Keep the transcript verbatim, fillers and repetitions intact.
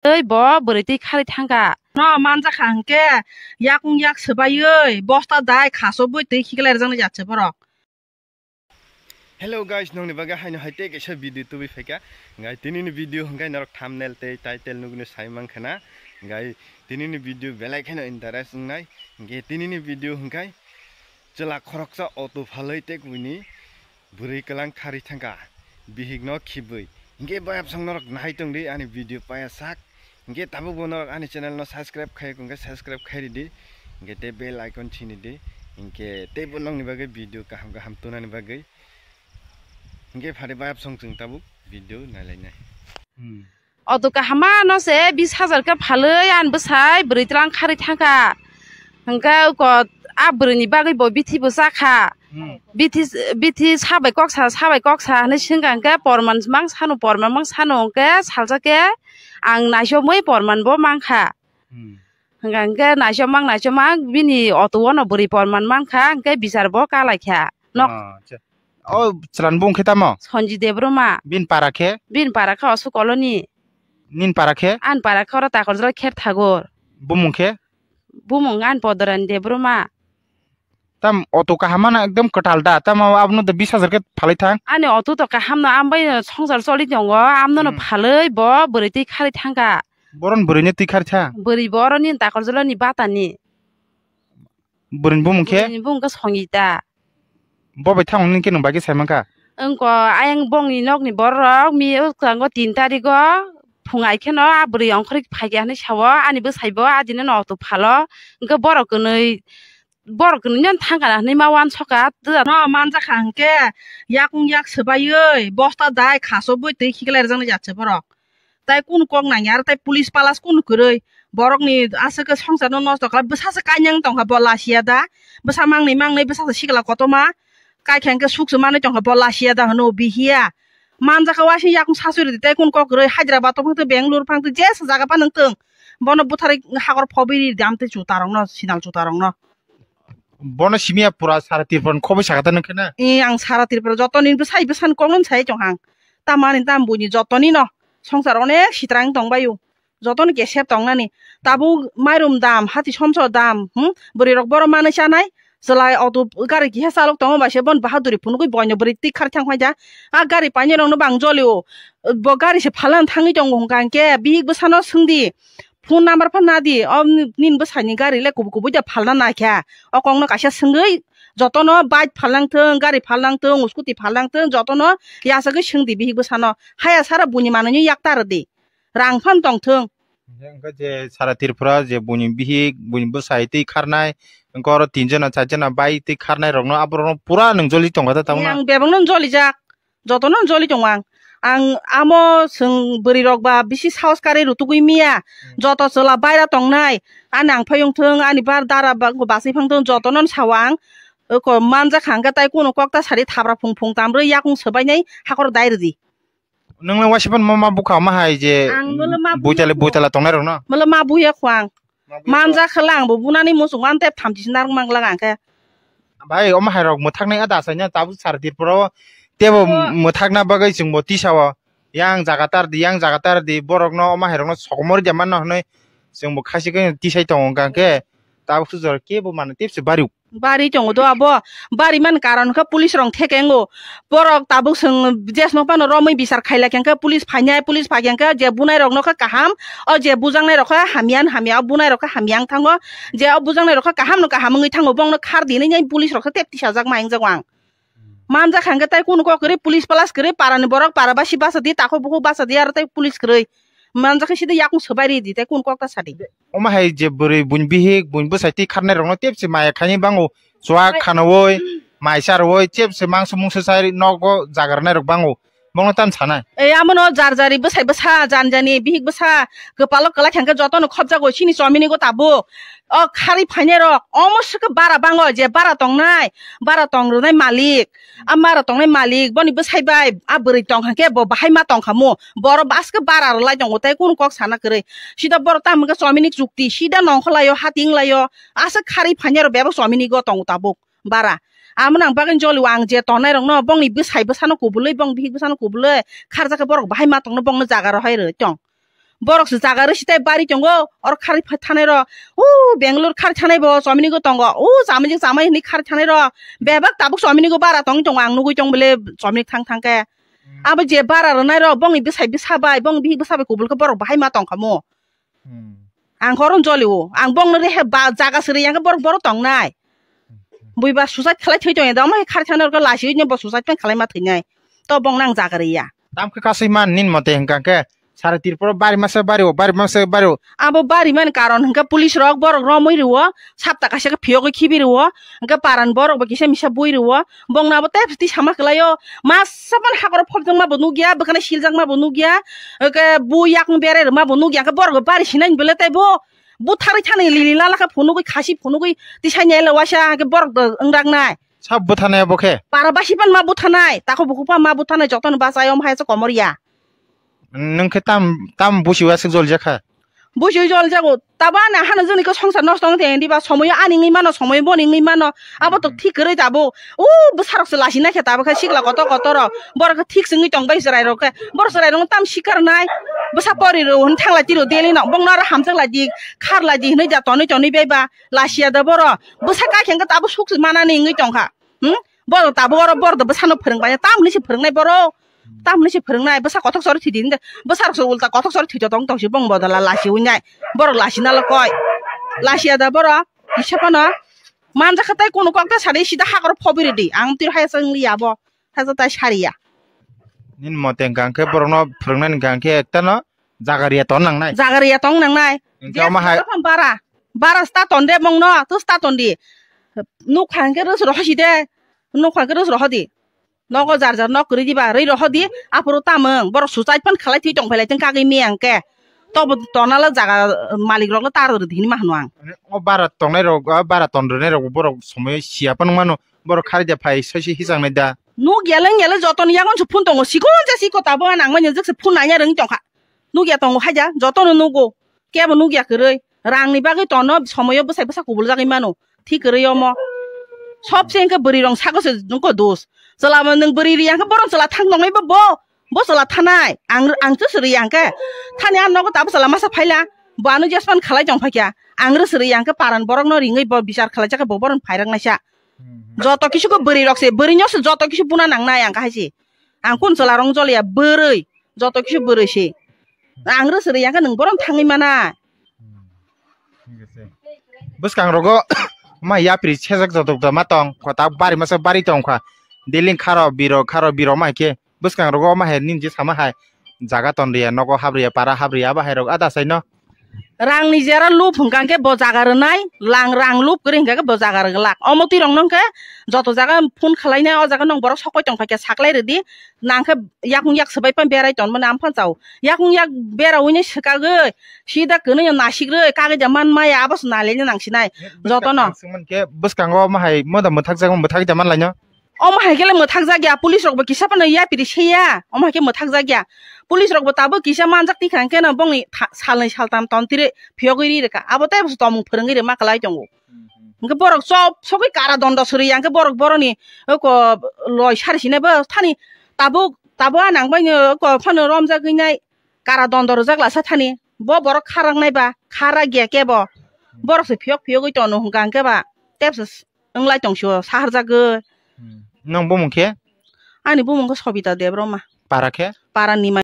Oi bo bwrwi twi khari thangkha. No manjakha hwnkhe yakung yak swbaiwi bosta dai khasobwi twi khiklai rwjaknai jat se borok. Hello guys, nongni bagwi haino hai tei kaisa video tubui phaikha. Gai tinini video hwnkhe norok thumbnail tei title nugwino sai mankha na. Gai tinini video belai kheno interest wngnai. Hwnkhe tinini video hwnkhe chwla khoroksa auto phalwi tei kubuini bwrwi kwlang khari thangkha, bihikno khibwi. Hwnkhe bayapsong norok nahai tongdi ani video paya sak. Hwnkhe tabukbo norok ani channel no subscribe khai hwnkhe subscribe khai ridi. Hwnkhe tei bell icon chini di. Hwnkhe teibo nongni bagwi video kaham kaham tunani bagwi. Hwnkhe phari bayapsong chwng tabuk video nailainai. Hmm. Auto kahama no se bis hajar khe phalwi ani bwsai bwrwi twlang khari thangkha. Hwnkhe uko a bwrwini bagwi bo bithi bo chakha. Hmm. Bithi, bithi sabai kok sa, sabai kok sa hinwi swngkha hwnkhe porman mang sano, porman mang sano hwnkhe salsa khe ang naisomwi porman bo mankha. Hmm. Hwnkha hwnkhe naisomang naisomang bini auto-o no bwrwi porman mankha, hwnkhe bichar bo kalaikha. Nok- Ah, acha. O chwlani bumung khe tamo? Sonji Debbarma. Bini para khe? Bini para khe Osu Colony. Nini para khe? Ani para khe oro Takarjala Kher Thagur. Bumung khe? Bumung ani Podoran Debbarma. Tam auto kaham ano ekdom kwtal da, tamo abono da bis hajar khe phalwi thang. Ani auto to kaham no, ambai songsar choli tongo, amno no Hmm. phalwi bo bwrwi twi khari thangkha. Boron bwrwini twi khari thang? Bwrwi bo oroni Takarjala ni batani. Bwrwini bumung khe? Bwrwini bumung khe Songita. Bo bai thang nini khe nwng bai khe sai mankha? Wngko ayang bongni nokni borok mi wngkha tin tarigo phung ai kheno a bwrwi ongkhorwi phaikha hinwi sao, ani bwsai bo adino no auto phalo, hwnkhe borok kwnwi borok kwnwi no thangkha hinwi ma uansukha. No manjakha hwnkhe yakung yak swbaiwi bosta dai khasobwi twi khiklai rwjaknai jat se borok. Tai kunu kok nangya aro tai police palas kunu kwrwi borokni aswk khe songsarno nosto khlai, bwsa se kainyang tongkha bo lasiya da, bwsa mangnwi mangnwi bwsa se sikla kotorma kaikha hwnkhe sukse manwi tongkha bo lasiya da hwno bihiya. Manjakha waising yakung sasuri di tai kunu kok kwrwi Hyderabad tong phang twi Bangalore phang twi jesa jaga phano wng tong bono butharwi hakor phobwi ri di amtwi chutarokno sinal chutarokno. Bono simiya pura sara Tripura ni khobwi sakha ta nung kheno? E, ang sara Tripura jotoni bwsai bwsani kokno sai tong ang. Tamani tam buini jotoni no songsar onek sitrang tong baio. Jotoni kesep tong nani. Tabuk mairum dam, hati somso dam, hmm? Bwrwi rok boro manwi chanai. Chwlai auto gari kiha chalok tongo bai se bon bahaduri phunugwi boino bwrwi twi khar thang phai ja. A gari painai rok no bang jolio. Bo gari se phalan thangwi tongo hwnkha hwnkhe bihik bwsano swngdi. Phone number phan nadi, o nini bwsani gari le kubui kubui da phalna naikha. O kokno kaisa swngwi jotono bike phalnang thung, gari phalnang thung, scooty phalnang thung, jotono yachagwi swngdi bihik bwsano. Haya sara buini manwino yak ta rwdi. Rang phan tong thung. Hwnkhe je sara Tripura je buini bihik, buini bwsai twi kharnai, hwnkhe oro tin jona, char jona bai twi kharnai rokno, aborokno pura nwng joli tongkha ta tabukna? Yang bebakno jolijak. Jotono joli tongo ang. Ang amo chwng bwrwi rok ba bisi sahos karwi rutugwi miya. Hmm. Joto chwla baira tongnai, ani ang phai wngthung, ani bar dara ba basai phangthung, jotono sao ang. Oko manjak hangkhe tai kunu kok ta sadi thabra phung phung tamrwi yakung swbainai hakor dai rwdi. Nwngle waisa phano ma bukha ma hai je Ang nole ma buitali buitala tongnai rokno. Mole ma buya khwang. Manjak khala ang bo bunani muchung an tep thamchi si narwk mang lang ang khe. Bai, omo hai rok mwthaknai a da saina tabuk sar Tripura o tebo Bo- mwthakna bagwi chwng bo tisa o yang jaga tar di, yang jaga tar di, borok no omo hai rok no sokomori de manno hwnwi chwng bo khasi khe tisai tongo hwnkha khe tabuk sujor kebo mano tepse bari. Bari tongo do abo, bari man karon khe police rok thekengo, borok tabuk chwng jesno phano romwi bichar khailai khe police phainai, police phai khe je bunai rok no khe kaham, o je bujaknai rok khe hamya hamya, o bunai rok khe hamya wng thango. Je o bujaknai rok khe kaham no kaham wngwi thango, bongno khar dinwi nai police rok khe tep tisajak ma hingjak ang. Manjak hangkhe tai kunu kok kwrwi police palas kwrwi parani borok para basi basa di takhuk bukhuk basa di aro tai police kwrwi. Manjak khe sidi yakung swbai ri di tai kunu kok ta sadi. Omo hai je bwrwi buini bihik buini bwsai twi kharnai rokno tepse maya khaini bango chwak khanawi mai charwi tepse mangso mungso chai nogo jaga rwnai rok bango. Bono tamo sanai. E, amono jar jari bwsai bwsa, jan jani bihik bwsa, kwpalo kwlai thangkhe jotono khopjago chini chomini go tabuk. O khari phainai rok, omo swkhe bara bango, je bara tongnai, bara tong rwnai malik, a bara tongnai malik, boni bwsai bai, a bwrwi tong hangkhe bo bahai ma tong khamu, boro baske bara rwlai tongo, tei kunu kok sana kwrwi. Sida boro tamo khe chomini chukti, sida nongkhor laio, hating laio, aswk khari phainai rok bebak chomini go tongo tabuk. Bara. Amo nang bagwi jolio ang je tongnai rokno bongni bwsai bwsano kubulwi bong bihik bwsano kubulwi kharjak khe borok bahai ma tongno bongno jaga rohai rwi tong. Borok se jaga rwsi tei bari tongo, oro kharwi pha-, thanai rok. O Bangalore kharwi thanai bo chomini go tongo. O chamai je chamai hinwi kharwi thanai rok. Bebak tabuk chomini go bara tongwi tongo, ang nugwi tong bele chomini thang thang khe. Hmm. Abo je bara rwnai rok, bongni bwsai bwsa bai, bongni bihik bwsa bai kubul khe borok bahai ma tong kha mo. Hmm. Ang koron jolio, ang bongno rehe ba jaga siri yang khe borok, borok tongnai. Hmm. Bui ba suicide khalai thwi tong ya, omo hai kharwi thanai rok lasi oi bo suicide pen khalai ma thwinai. To bongno ang jaga riya. Tam khe kasui man nin mote hwnkha khe sara Tripura bari masa bari o, bari masa bari o. Abo bari mani karon hwnkhe police rok borok romwi rwo, sapta kaisa khe phiyogwi khibi rwo, hwnkhe paran borok bo kisa misa bui rwo, bongno abo tei twi sama kwlaio. Masa ban hakoro phobjakma bo nukya, bwkhano siljakma bo nukya, hwnkhe bu yakung berai rwma bo nukya, hwnkhe borok bo bari sinai bele tei bo butharwi thani lili lala khe phunugwi khasi phunugwi tisai nyai le waisa, hwnkhe borok do wngraknai. Sab buthanai abo khe? Para basi pan ma buthanai, tako buku pa ma buthanai, jotono bachai om hai se komor ya. Nwng khe tam, tam busi aswk jol jakha? Busi jol jago, tabo ani hano joni khe songsar nosto wng tong diba, somoyo ani wngwi mano, somoyo boni wngwi mano, abo to thik kwrwi tabo. O bwsarok se lasi naikhe tabo khe sikla kotor kotor rok, borok khe thik se wngwi tong bai chwrai rok khe, borok chwrai rok tam sikar nai, bwsa pori rw hwn thang lai tiro daily no, bongno aro hamjak lai di, khar lai di hwnwi ja tonwi tonwi bai ba, lasi ya da borok, bwsa kai khe tabo suk se manani wngwi tong kha. Hmm? Borok tabo oro borok do bwsano phwrwng bai, tam hinwi se phwrwngnai borok. Tam hinwi se phwrwngnai, bwsa kothok chori thidi hinde. Bwsa rok se ulta kothok chori thito tong tong se bong bodala lasi uinai. Borok lasi nalo koi. Lasi ada borok, kisa phano. Manjak kha tai kunu kok ta sadi sida hakoro phobiri di. Ang tiro hai chang li abo. Hai tai sariya. Nin mote hwnkha khe borokno phwrwngnani hwnkha khe ektano jaga riya ton nangnai. Jaga riya tong nangnai. Hwnkhe omo hai. Bara. Bara sta ton de bongno, tu sta ton di. Nuk kha hwnkhe rus roho si de. Nuk kha hwnkhe rus roho di. Nogo jar jar nok kwrwi diba, rwi rohor di, aphuru tamung, borok suicide phan khalai thwi tong phailai thung kagwi miyang khe. Tobo tonala jaga, uh, malik rokno tar rwdi hinwi ma hwnwi ang. Mane o bara tongnai rok, o bara ton rwnai rok borok somoi siya phan wngmano, borok khari da phai soisi hichang nai da. Nuk yeleng yeleng jotoni yagon se phone tongo, sikon se siko tabo nang manya jek se phone nanya rwng tongkha. Nuk ya tongo haja, jotono nugo. Kebo nuk ya kwrwi. Rangni bagwi tono somoyo bwsai bwsa kubul jagwi mano. Thik kwrwi omo. Sob se hwnkhe bwrwi rong sago se nungko dos. Chwla bo nwng bwrwi ri hwnkhe borom chwla thang tongnai bo bo. Bo chwla thanai. Ang, ang chwswrwi hwnkhe. Thani ang nogo tabuk chwla masa phaila. Bo ano jespan khalai tong phaikha. Ang rwswrwi hwnkhe paran borokno ringwi bo bichar khalai jakhe bo borom phairak naisa. Joto kisu ko bwrwi rok se, bwrwi no se joto kisu buna nangnai ang kahai se. Ang kun chwla rong joliya bwrwi. Joto kisu bwrwi se. Ang rwswrwi hwnkhe nwng borom thangwi mana. Bwskang rogo ma yapri sejak jotok da ma tong, kota bari masa bari tong kha. Deling kharo biro, kharo biro ma khe. Bwskang rogo ma hai nin je sama hai. Jaga ton riya, nogo hab riya, para hab riya, abo hai rok ada sai no. Rang ni jera lup hwnkha khe bo jaga rwnai, lang rang lup kwrwi hwnkha khe bo jaga rwglak. Omo twi rok no hwnkhe joto jaga phone khalai nai, o jaga nong borok sok pai tong kha khe saklai rwdi. Nang khe yakung yak swbai pan berai tongmani amphan chao. Yakung yak bera uini swkagwi sida kwnwi no nasik rwi kagwi da man maya abo se nalai nang sinai. Jotono. Ang swngmani khe bwskango omo hai moda mwthak jak mwthak da man lai no. Omo hai khe le mwthak jak ya, police rok bo kisa phano yapri se ya. Omo hai khe mwthak jak ya. Police rok bo tabuk kisa manjak tikha hwnkhe no bongni tha-, salnwi saltam ton tiri phiyogwi ri rwkha. Abo tei bo se tongmung phwrwngwi rwma kwlai tongo. Hwnkhe borok chop sogwi kara dondo swrwi ya, hwnkhe borok boroni oko loi sari sine bo thani tabuk, tabuk a nang bai no oko phano romjagwi nai kara dondo rwjak lasa thani. Bo borok kharak nai ba, kharak ya kebo. Borok se phiyok phiyogwi tono hwnkha hwnkhe ba tebsa s-, wnglai tong sio saharjagwi. Nwng bumung khe? Ani bumung khe Sobita Debbarma. Para khe? Para ni mai.